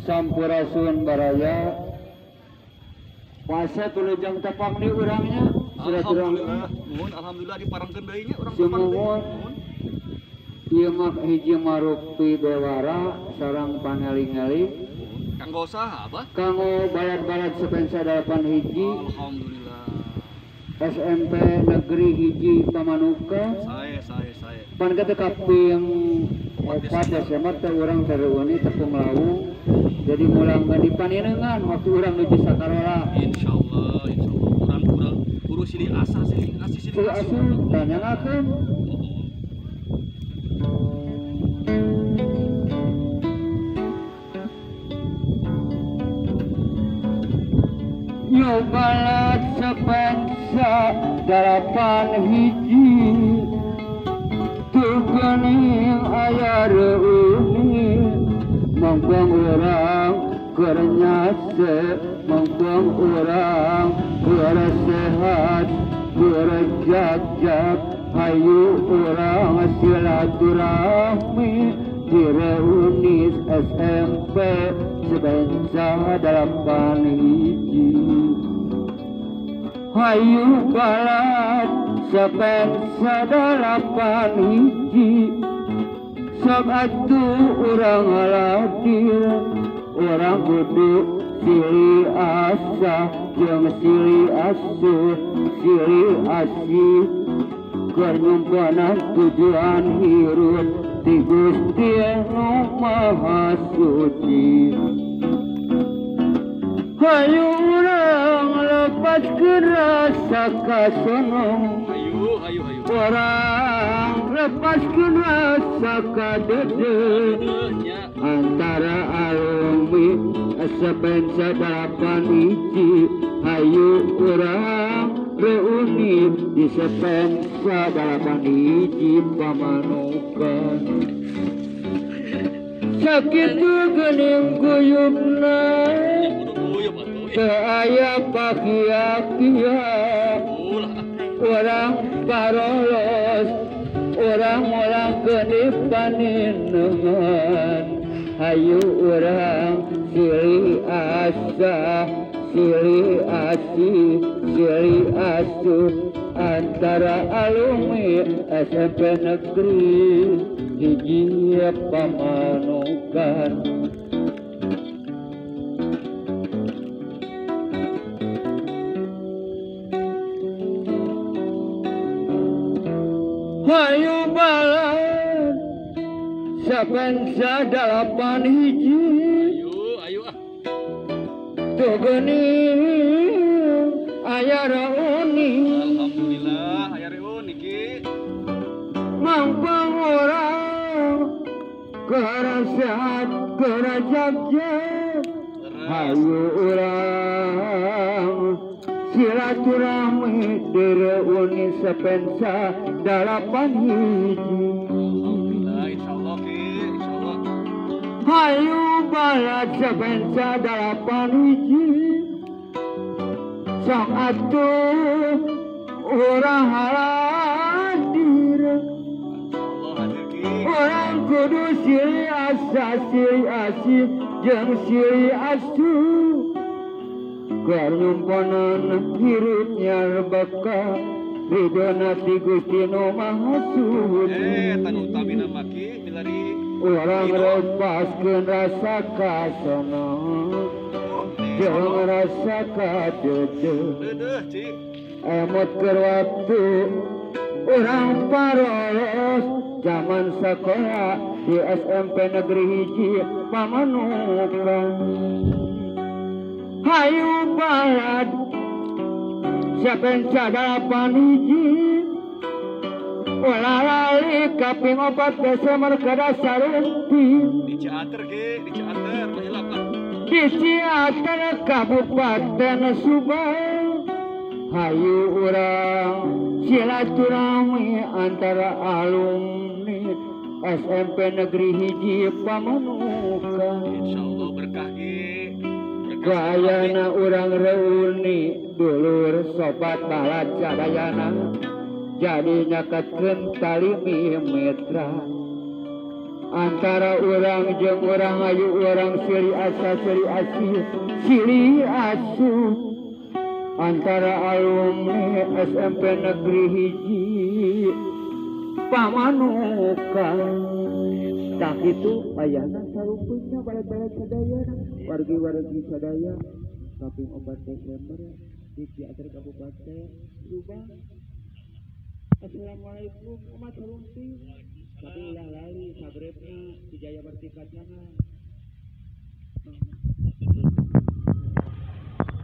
Sampurasun baraya. Puasa tulujang tepang di urangnya. Alhamdulillah, nuhun alhamdulillah diparengkeun deui nya urang tepang deui. Nuhun. Ieu mah hiji marupi bewara sareng pangeling-eling. Kanggo saha Abah? Kanggo balad-balad sepensa 8 hiji. Alhamdulillah. SMP Negeri hiji Pamanukan. Sae. Pan kitu kaping 4 Desember teh urang reuni tepung lawu. Jadi mulang di paninengan waktu urang nuju sakarola. Insyaallah, insyaallah urang kurang guru silih asah silih asih silih asuh. Tanyangakeun. Yo balad sepensa 8 hiji tuh geuning aya reuni mangpang urang keur nyase mangpang urang keur sehat keur jag-jag hayu urang silaturahmi di reuni SMP sebensa 8 hiji. Hayu balad sepensa 8 hiji sok atuh urang hadir urang kudu silih asah jeung silih asuh silih asih keur nyumponan tujuan hirup ti Gusti Nu Maha Suci. Hayu urang lepaskeun rasa kasonong. Hayu hayu hayu. Urang lepaskeun rasa kadeudeung antara alumni sepensa 8 hiji. Hayu urang reuni di sepensa 8 hiji Pamanukan. Sakitu geuning guyubna teu aya pakia-kia urang parolos urang mulangkeun di paninengan. Hayu urang silih asah silih asih silih asuh antara alumni SMP Negeri hiji Pamanukan. Hayu balad sepensa 8 hiji. Ayo, ayo ah. Tuh geuning aya reuni. Alhamdulillah aya reuni ki. Mangpang urang keur sehat keur jag-jag. Hayu urang silaturahmi di reuni sepensa 8 hiji. Alhamdulillah, insyaallah ki, insyaallah. Hayu balad sepensa 8 hiji sok atuh urang hadir. Insyaallah hadir ki. Urang kudu silih asah silih asih jeung silih asuh keur nyumponan hirup nyarbaka ridona ti Gusti Nu Maha Suci. Eta nu utamina mah ki milari urang lepaskeun rasa kasonong jeung rasa kadeudeuh. Deudeuh cik. Emot keur waktu urang parolos zaman sakola di SMP Negeri hiji Pamanukan. Hayu balad sepensa 8 hiji ulah lali kaping 4 Desember kada sarumpi di Ciater ge, di Ciater hilap ah. Di Ciater Kabupaten Subang. Hayu urang silaturahmi antara alumni SMP Negeri hiji Pamanukan. Insyaallah berkah ge. Gayana urang reuni dulur sobat balad sadayana jadi nyaketkeun tali mitra. Antara urang jeung urang ayu urang silih asa silih asih silih asuh. Antara alumni SMP Negeri hiji Pamanukan. Tak itu ayana sarumputna balik-balik sadayana wargi-wargi sadaya kaping 4 Desember di Teater Kabupaten Subang. Assalamualaikum umat sarumpi. Tapi ulah lali sabrebna di Jaya Bertika channel.